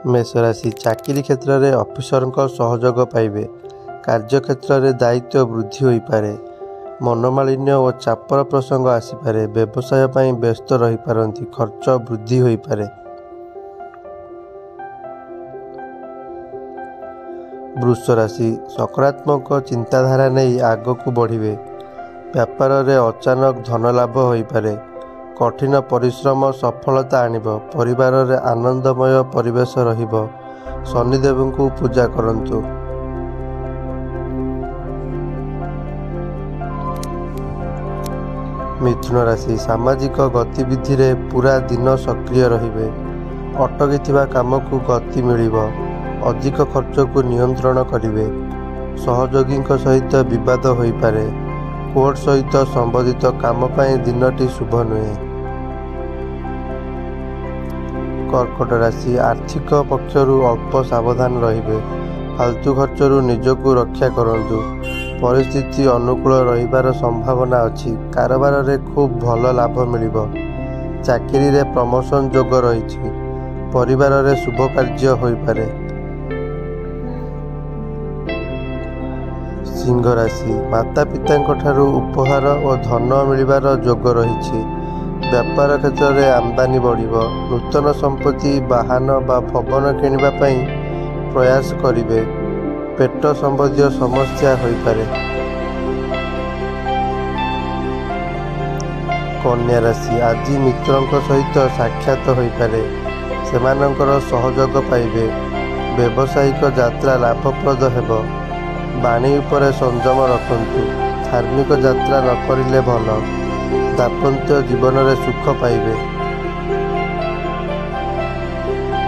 ମେଷ ରାଶି, ଚାକିରି କ୍ଷେତ୍ରରେ ଅଫିସରଙ୍କ ସହଯୋଗ ପାଇବେ। କାର୍ଯ୍ୟକ୍ଷେତ୍ରରେ ଦାୟିତ୍ୱ ବୃଦ୍ଧି ହୋଇପାରେ। ମନୋମାଳିନ୍ୟ ଓ ଚାପର ପ୍ରସଙ୍ଗ ଆସିପାରେ। ବ୍ୟବସାୟ ପାଇଁ ବ୍ୟସ୍ତ ରହିପାରନ୍ତି। ଖର୍ଚ୍ଚ ବୃଦ୍ଧି ହୋଇପାରେ। ବୃଷ ରାଶି, ସକାରାତ୍ମକ ଚିନ୍ତାଧାରା ନେଇ ଆଗକୁ ବଢ଼ିବେ। ବ୍ୟାପାରରେ ଅଚାନକ ଧନଲାଭ ହୋଇପାରେ। କଠିନ ପରିଶ୍ରମ ସଫଳତା ଆଣିବ। ପରିବାରରେ ଆନନ୍ଦମୟ ପରିବେଶ ରହିବ। ଶନିଦେବଙ୍କୁ ପୂଜା କରନ୍ତୁ। ମିଥୁନ ରାଶି, ସାମାଜିକ ଗତିବିଧିରେ ପୂରା ଦିନ ସକ୍ରିୟ ରହିବେ। ଅଟକିଥିବା କାମକୁ ଗତି ମିଳିବ। ଅଧିକ ଖର୍ଚ୍ଚକୁ ନିୟନ୍ତ୍ରଣ କରିବେ। ସହଯୋଗୀଙ୍କ ସହିତ ବିବାଦ ହୋଇପାରେ। କୋର୍ଟ ସହିତ ସମ୍ବନ୍ଧିତ କାମ ପାଇଁ ଦିନଟି ଶୁଭ ନୁହେଁ। କର୍କଟ ରାଶି, ଆର୍ଥିକ ପକ୍ଷରୁ ଅଳ୍ପ ସାବଧାନ ରହିବେ। ଫାଲତୁ ଖର୍ଚ୍ଚରୁ ନିଜକୁ ରକ୍ଷା କରନ୍ତୁ। ପରିସ୍ଥିତି ଅନୁକୂଳ ରହିବାର ସମ୍ଭାବନା ଅଛି। କାରବାରରେ ଖୁବ୍ ଭଲ ଲାଭ ମିଳିବ। ଚାକିରିରେ ପ୍ରମୋସନ୍ ଯୋଗ ରହିଛି। ପରିବାରରେ ଶୁଭ କାର୍ଯ୍ୟ ହୋଇପାରେ। ସିଂହ ରାଶି, ମାତାପିତାଙ୍କଠାରୁ ଉପହାର ଓ ଧନ ମିଳିବାର ଯୋଗ ରହିଛି। ବ୍ୟାପାର କ୍ଷେତ୍ରରେ ଆମଦାନୀ ବଢ଼ିବ। ନୂତନ ସମ୍ପତ୍ତି, ବାହନ ବା ଭବନ କିଣିବା ପାଇଁ ପ୍ରୟାସ କରିବେ। ପେଟ ସମ୍ବନ୍ଧୀୟ ସମସ୍ୟା ହୋଇପାରେ। କନ୍ୟା ରାଶି, ଆଜି ମିତ୍ରଙ୍କ ସହିତ ସାକ୍ଷାତ ହୋଇପାରେ। ସେମାନଙ୍କର ସହଯୋଗ ପାଇବେ। ବ୍ୟବସାୟିକ ଯାତ୍ରା ଲାଭପ୍ରଦ ହେବ। ବାଣୀ ଉପରେ ସଂଯମ ରଖନ୍ତୁ। ଧାର୍ମିକ ଯାତ୍ରା ନ କରିଲେ ଭଲ। ଦାମ୍ପତ୍ୟ ଜୀବନରେ ସୁଖ ପାଇବେ।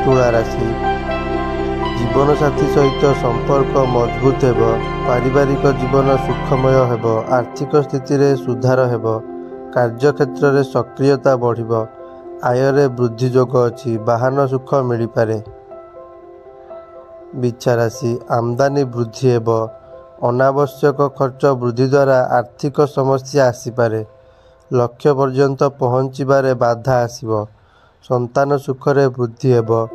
ତୁଳା ରାଶି, ଜୀବନସାଥୀ ସହିତ ସମ୍ପର୍କ ମଜବୁତ ହେବ। ପାରିବାରିକ ଜୀବନ ସୁଖମୟ ହେବ। ଆର୍ଥିକ ସ୍ଥିତିରେ ସୁଧାର ହେବ। କାର୍ଯ୍ୟକ୍ଷେତ୍ରରେ ସକ୍ରିୟତା ବଢ଼ିବ। ଆୟରେ ବୃଦ୍ଧି ଯୋଗ ଅଛି। ବାହନ ସୁଖ ମିଳିପାରେ। ବିଛା ରାଶି, ଆମଦାନୀ ବୃଦ୍ଧି ହେବ। ଅନାବଶ୍ୟକ ଖର୍ଚ୍ଚ ବୃଦ୍ଧି ଦ୍ୱାରା ଆର୍ଥିକ ସମସ୍ୟା ଆସିପାରେ। ଲକ୍ଷ୍ୟ ପର୍ଯ୍ୟନ୍ତ ପହଞ୍ଚିବାରେ ବାଧା ଆସିବ। ସନ୍ତାନ ସୁଖରେ ବୃଦ୍ଧି ହେବ।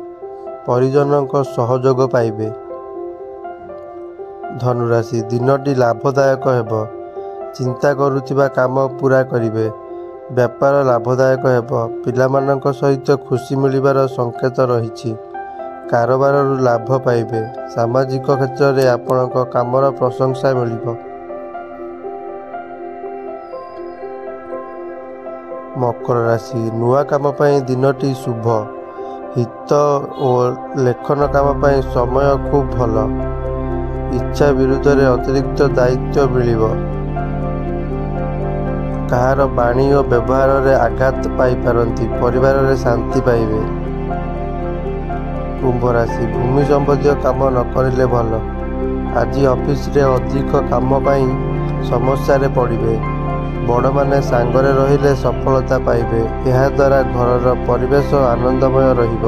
ପରିଜନଙ୍କ ସହଯୋଗ ପାଇବେ। ଧନୁରାଶି, ଦିନଟି ଲାଭଦାୟକ ହେବ। ଚିନ୍ତା କରୁଥିବା କାମ ପୂରା କରିବେ। ବ୍ୟାପାର ଲାଭଦାୟକ ହେବ। ପିଲାମାନଙ୍କ ସହିତ ଖୁସି ମିଳିବାର ସଂକେତ ରହିଛି। କାରବାରରୁ ଲାଭ ପାଇବେ। ସାମାଜିକ କ୍ଷେତ୍ରରେ ଆପଣଙ୍କ କାମର ପ୍ରଶଂସା ମିଳିବ। ମକର ରାଶି, ନୂଆ କାମ ପାଇଁ ଦିନଟି ଶୁଭ। ହିତ ଓ ଲେଖନ କାମ ପାଇଁ ସମୟ ଖୁବ୍ ଭଲ। ଇଚ୍ଛା ବିରୁଦ୍ଧରେ ଅତିରିକ୍ତ ଦାୟିତ୍ୱ ମିଳିବ। କାହାର ବାଣୀ ଓ ବ୍ୟବହାରରେ ଆଘାତ ପାଇପାରନ୍ତି। ପରିବାରରେ ଶାନ୍ତି ପାଇବେ। କୁମ୍ଭ ରାଶି, ଭୂମି ସମ୍ବନ୍ଧୀୟ କାମ ନ କରିଲେ ଭଲ। ଆଜି ଅଫିସରେ ଅଧିକ କାମ ପାଇଁ ସମସ୍ୟାରେ ପଡ଼ିବେ। ବଡ଼ମାନେ ସାଙ୍ଗରେ ରହିଲେ ସଫଳତା ପାଇବେ। ଏହାଦ୍ୱାରା ଘରର ପରିବେଶ ଆନନ୍ଦମୟ ରହିବ।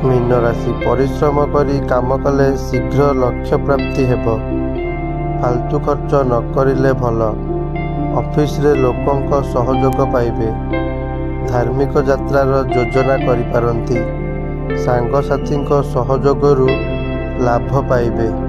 ମୀନ ରାଶି, ପରିଶ୍ରମ କରି କାମ କଲେ ଶୀଘ୍ର ଲକ୍ଷ୍ୟ ପ୍ରାପ୍ତି ହେବ। ଫାଲତୁ ଖର୍ଚ୍ଚ ନ କରିଲେ ଭଲ। ଅଫିସରେ ଲୋକଙ୍କ ସହଯୋଗ ପାଇବେ। ଧାର୍ମିକ ଯାତ୍ରାର ଯୋଜନା କରିପାରନ୍ତି। ସାଙ୍ଗସାଥୀଙ୍କ ସହଯୋଗରୁ ଲାଭ ପାଇବେ।